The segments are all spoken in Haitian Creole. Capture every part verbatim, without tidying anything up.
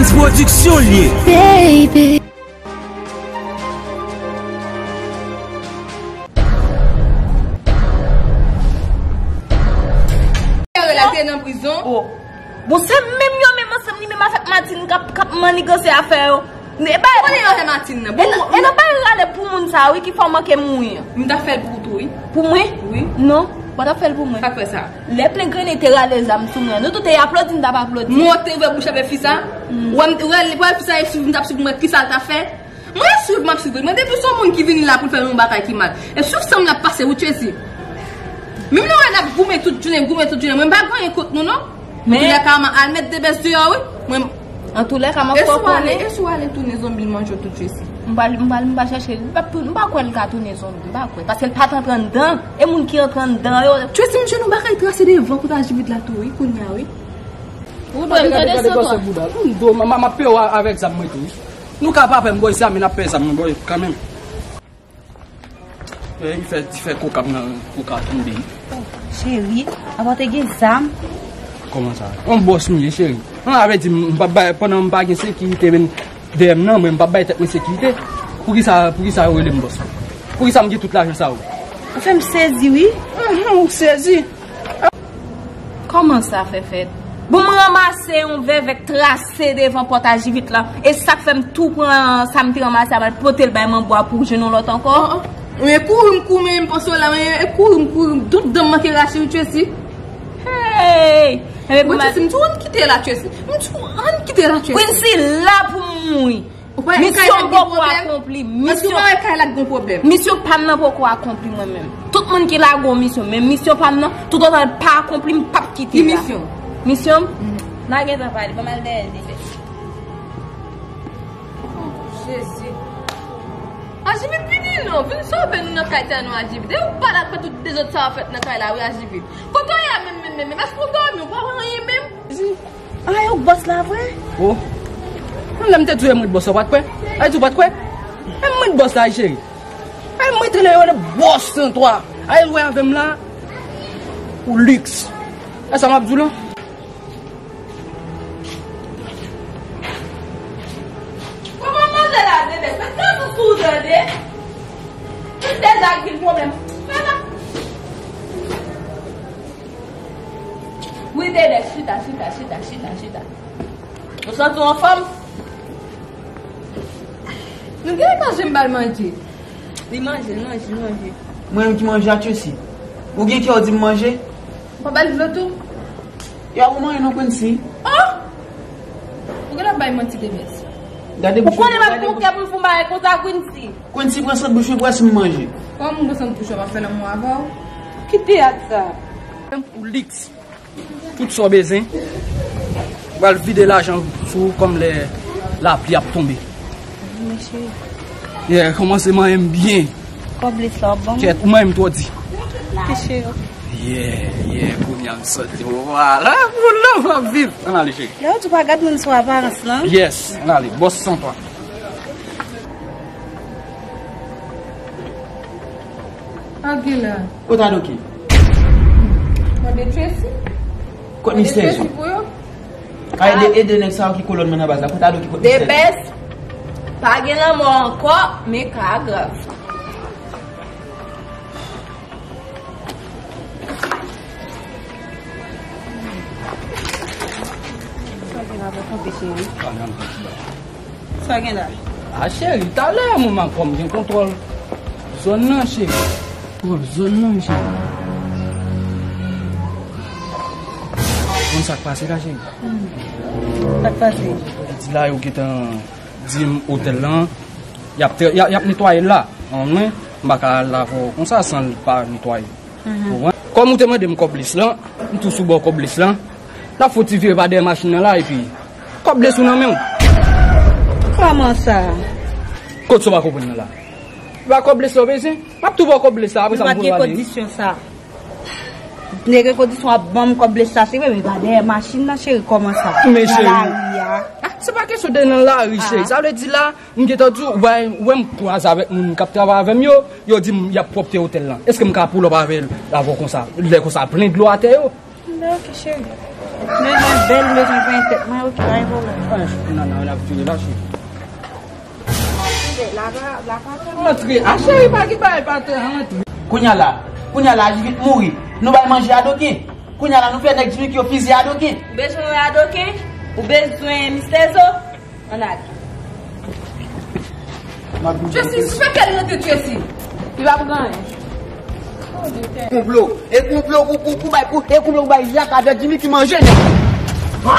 Pwodiksyon l ye. Baby. Yo rele te nan prizon. Oh. Bon, se menm yo menm ansanm li menm avèk Martine k ap, k ap maniganse afè yo. E ba. Konnen yo avè Martine nan. Bon, e nan bay rale pou moun sa wi ki fè w manke mouri an. M ta fè l pou ou tou wi. Pou mwen? Wi. Non, pa ta fè l pou mwen. Sa k fè sa? Lè plen grennen te rale zam sou mwen, nou tout te aplodi, m t ap aplodi. Mwen te ouvè bouch avè fi sa. Wè m, wè, wè fi sa e swiv, m t ap swiv mwen ki sa l t ap fè. Mwen swiv, m ap swiv. Mwen depi se yon moun ki vini la pou l fè yon bagay ki mal. E swiv sa m l ap pase, ou Tracy. Menm lè wè n ap goumen tout jounen, goumen tout jounen, mwen m pa gen anyen kont nou non. Men. An tou lè ka, al met de bès deyò wi. Mwen. An tou lè ka, m ap fè w konnen. E si w ale, e si w ale tounen zonbi l manje w tou Tracy? M pa, m pa, m pa chèche, m pa, m pa kwè l ka tounen zonbi, m pa kwè. Paske l pa t antre anndan. E moun ki antre anndan yo. Tracy, m jwenn yon bagay trase devan kote Ajivit la tou wi, kounye a wi. Ou dwe gade, gade bòs bouda. M do, m, m, m ap peye w avèk zam mwen tou wi. Nou ka pa pè m bò isi a, men n ap peye zam nou bò kanmenm. E, li fè, li fè koka m nan, koka tonbe. Oh, cheri, apa w te gen zam? Kòman sa? Yon bòs m ye, cheri. An, avè di, m p ap bay, pandan m pa gen sekirite menm dèyè m nan, mwen m p ap bay tèt mwen sekirite. Poukisa, poukisa yo rele m bòs la? Poukisa m gen tout lajan sa yo? Ou fè m sezi, wi. Mhm, ou sezi. Kòman sa fè fèt? Bon, m ranmase yon vèvè k trase devan pòt Ajivit la. E sa k fè m tou pran sa m te ranmase a, m al pote l bay manbo a pou jwenn yon lòt ankò. Oh, oh. Men kouri m kouri, men m panse w la, men e kouri m kouri, tout dan m manke rache, wi, Tracy. Hey! Enben, bon, Tracy, m di w ann kite la, Tracy. M di w ann kite la, Tracy. Quincy la pou m mouri. Misyon poko akonpli. Misyon. Èske w pa wè kay la gen pwoblèm? Misyon pa m nan poko akonpli mwen menm. Tout moun ki lage yon misyon, men misyon pa m nan, toutotan l pa akonpli, m p ap kite la. Ki misyon? Misyon m? Mhm. N a gentan pale, ban m al dèyè l vite. Oh, Jezi. Ajivit vini non, vin sove nou nan kay sa non, Ajivit. E ou pa la fè tout dezòd sa w fèt nan kay la, wi, Ajivit. Kote w ye a menm, menm, menm, menm? Èske w dòmi, ou pa wè anyen menm? Ay, ou k bòs la vre? Oh. Lè m te di w e mwen k bòs la, ou pa t kwè? Ay, di w pa t kwè? E mwen k bòs la, cheri. Ay, mwen te le yo le bòs san twa. Ay, ou wè avè m la. Ou liks. E sa m ap di w la. Kòman manje la, bebe? Fè gras sou ou tande. Tout dezòd vin pwoblèm. Fè la. Wi, bebe, chita, chita, chita, chita, chita. Ou santi w anfòm? Nou gen manje m ba l manje. Li manje, li manje, li manje. Mwen menm ki manje a Tracy. Ou gen kè w di m manje? Ou pa ba l dlo tou? Yo, ou manje non, Quincy. Oh! Ou genlè bay manti de mès. Gade bouch ou. Ou konnen m ap gon kè pou m fè yon bagay konsa, Quincy. Quincy pran sant bouch mwen pou wè si m manje. Kòman m pran sant bouch ou, m ap fè lanmou avè w? Ki teyat sa? Ou liks. Tout sa w bezwen. Ou pral vide lajan sou ou kòm lè lapli ap tonbe. Mesye. Yeah, kòmanse manyen m byen. Kòb lis la w ap ban m? Kèt, ou manyen m twò di. Mesye. Yeah, yeah, kounye a m santi m vwala, pou lè m ap viv. Ann ale, cheri. Lè w di w pa gad moun sou aparans lan. Yes, ann ale. Bòs san twa. Ak gen la. Kot Adoki? Mande Tracy. Kot mistè sa? Mande Tracy pou yo. Ay, ede, ede nèg sa yo ki kolòn mwen nan baz la. Kot Adoki, kot mistè? De bès, pa gen lanmò ankò, men ka a grav. Sa gen avè konpe, cheri. Sa gen la? A, cheri, talè mwen m ap kòm gen kontwòl zòn nan, cheri. Kontwòl zòn nan, cheri. Konn sa k pase la, cheri? Hmm. Sa k pase? Di la yo gentan di m otèl lan, y ap, y ap, y ap netwaye l la. An mwen, m pa ka al avè w konsa san l pa netwaye. Mhm. Ou konprann? Kòm ou te mande m kòb lis lan, m tou sou bò kòb lis lan. N ap fouti vire pa dèyè machin nan la, epi kòb lis ou nan men w. Kòman sa? Kot sa w pa konprann nan la? Se pa kòb lis la w bezwen? M ap tou ba w kòb lis la, apre sa m pou w ale. Kondisyon sa. Nèg kondisyon ap ban m kòb lis la, se vre, men pa dèyè machin nan, cheri, kòman sa? Men cheri. Nan lari a. Ah, se pa kesyon de nan lari, cheri. Sa vle di la, m gentan di w, ou wè, ou wè m kwaze avèk moun k ap travay avè m yo, yo di m y ap pwòpte otèl lan. Èske m ka pull up avè l, avè w konsa? Lè konsa, plen dlo atè yo. Men ok, cheri. Men jan Bèl, m bezwen pran tèt mwen, okipe avèk vòlè. Ay, non, non, n ap vini la, cheri. Antre, a cheri, pa gen bagay pa te antre. Kounye a la, kounye a la, Jimmy mouri. Nou bay manje Adoken. Kounye a la, nou fè nèg Jimmy yo fizye Adoken. Ou bezwen wè Adoken? Ou bezwen Mistè Zo? Ann ale. Tracy, fè kèl nan tèt Tracy. Li p ap gen anyen. Konplo. E konplo pou, pou, pou bay, pou, e konplo pou bay Jak avèk Jimmy ki manje nèg. Hey!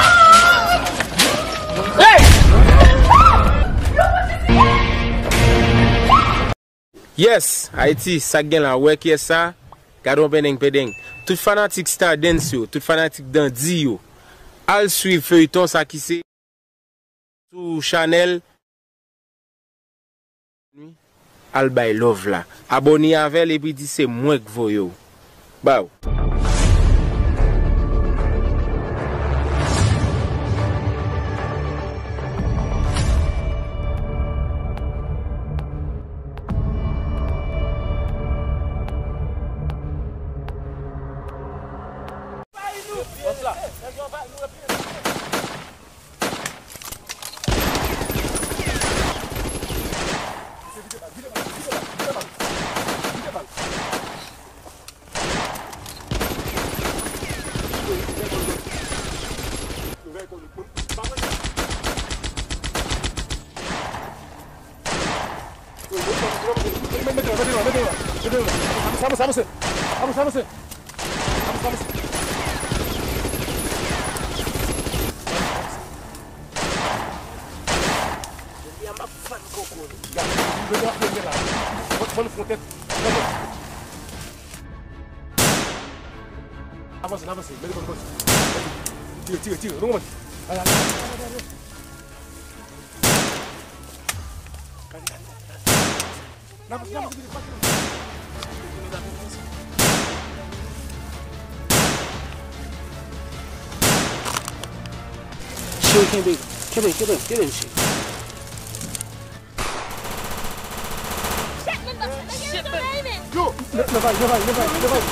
Yes, Ayiti, sa k gen la, wè kiyès sa? Gade yon pendeng pendeng. Tout fanatik Stardens yo, tout fanatik Dandi yo, al swiv feyton sa ki se sou chanèl. Al bay love la. Abòne avè l epi di se mwen k voye w. Baw. Mete yo, mete yo, mete yo, mete yo. Avanse, avanse, avanse. Avanse, avanse. Avanse, avanse. Jodi a m ap fann koko li. Gade, jodi a fè la. Mwen, mwen fon tèt. Avanse, avanse. Mete kò bòs. Tire, tire, tire. Nou konprann. N avanse, n avanse, n avanse. Cheri, kenbe, kenbe, kenbe, kenbe, cheri. Yo, levay, levay, levay, levay.